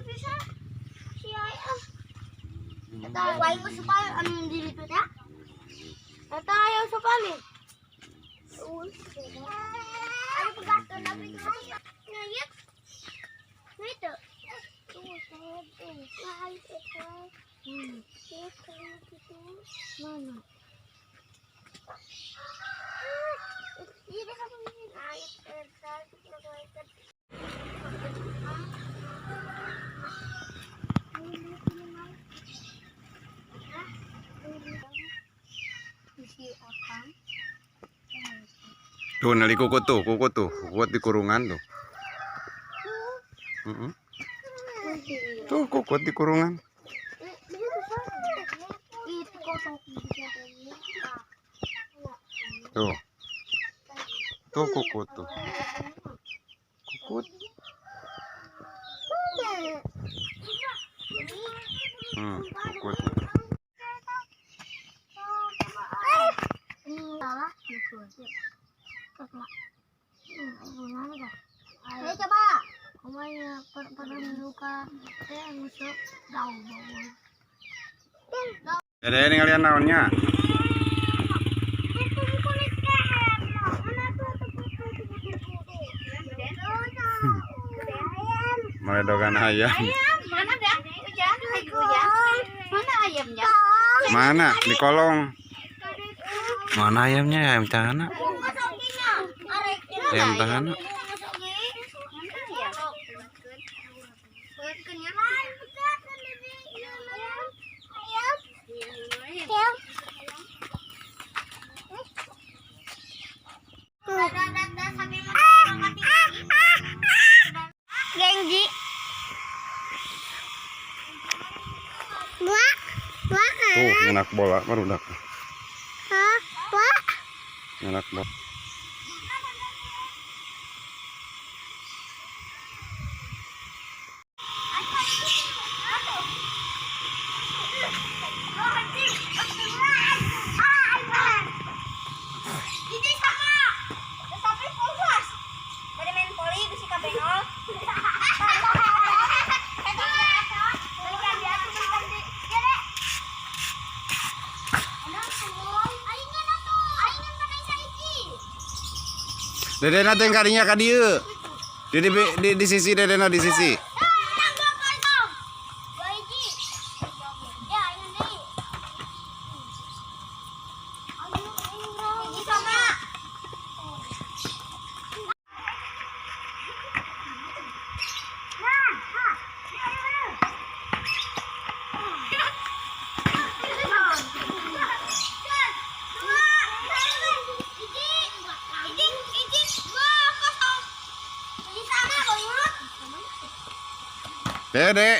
Bisa. Si ayam. Eta wae supal anu di ditu teh. Eta aya supal nih. Ayo pegatkeun tapi ngayet. Itu. Mana? Tuh nali kukut tuh, kukut tuh, kukut di kurungan tuh. Tuh kukut di kurungan. Tuh. Tuh kukut tuh. Kukut. Kukut. Ayo coba. Dede ini kalian naonnya? Meledokan ayam. Mana dah? Mana ayamnya? Mana? Di kolong. Mana ayamnya? Ayam tanah. Ayam tanah. Genji. Tuh, nyenak bola barudak. Nyenak bola. Ini sama. Sampai puas. Dari main poli bisa kabenol. Dedena teh kadinya ka dieu. Di sisi dedena di sisi. Dede.